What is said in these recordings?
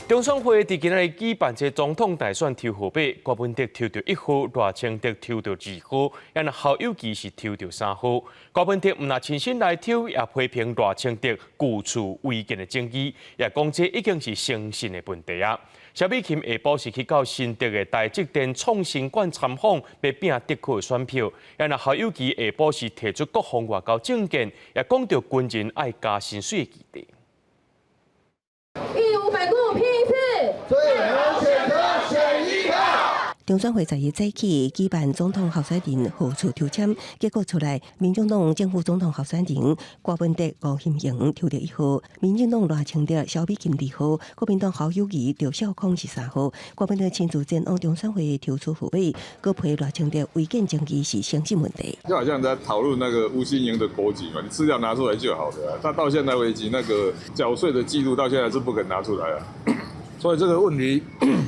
中選會佇今仔日舉辦這總統大選抽號碼，柯文哲抽著一號，賴清德抽著二號，然後侯友宜是抽著三號。柯文哲毋但親身來抽，也批評賴清德舊厝違建的爭議，也講這已經是誠信的問題啊。蕭美琴下晡是去到新竹的台積電創新館參訪，欲拚特區的選票。然後侯友宜下晡是提出國防外交政見，也講著軍人愛加薪水的議題。義無反顧拼一次，最後選擇選一票。中選會十日早起舉辦總統候選人號數抽籤，結果出來，民進黨正副總統候選人柯文哲、吳欣盈抽著一號，民進黨賴清德、蕭美琴二號，國民黨侯友宜著小康是三號。柯文哲親自前往中選會抽取號碼，閣批賴清德違建爭議是誠信問題。就好像在討論那個吳欣盈的國籍嘛，你資料拿出來就好了。他到現在為止，那個繳稅的記錄到現在是不肯拿出來啊。所以這個問題，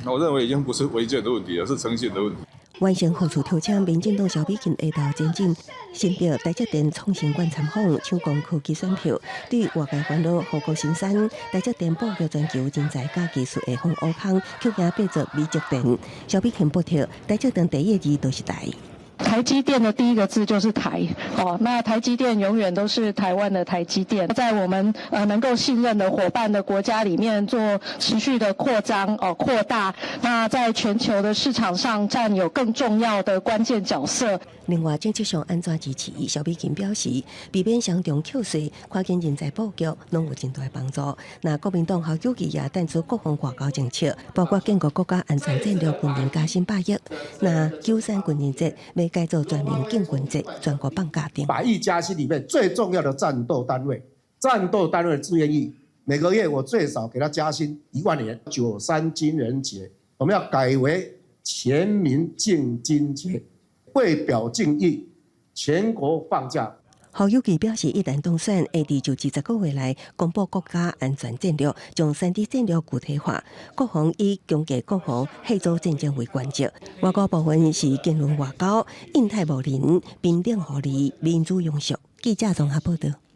我認為已經不是違建的問題了，是誠信的問題。完成號數抽籤，民進黨蕭美琴下晝前進新竹台積電創新館參訪，搶攻科技選票。對外界煩惱護國神山，台積電布局全球人才佮技術的風烏空，卻驚變做美積電。蕭美琴駁斥，台積電第一個字就是台。台積電的第一個字就是台，哦，那台積電永遠都是台灣的台積電，在我們能夠信任的夥伴的國家裡面做持續的擴張哦擴大，那在全球的市場上佔有更重要的關鍵角色。另外，政策上按怎支持？蕭美琴表示，避免雙重扣稅，跨境人才布局攏有真大幫助。那國民黨侯友宜也提出國防外交政策，包括建國國家安全戰略，軍人加薪百億。那九三軍人節欲改做全民建軍節，全國放假等。百億加薪裡面最重要的戰鬥單位，戰鬥單位的志願役，每個月我最少給他加薪1萬元。九三軍人節，我們要改為全民敬軍節，為表敬意，全國放假。侯友宜表示，一旦當選，會佇就職10個月內公布國家安全戰略，將三 D 戰略具體化。國防以強化國防、嚇阻戰爭為原則。外交部分是堅韌外交、印太無鄰、平等互利、民主永續。記者綜合報道。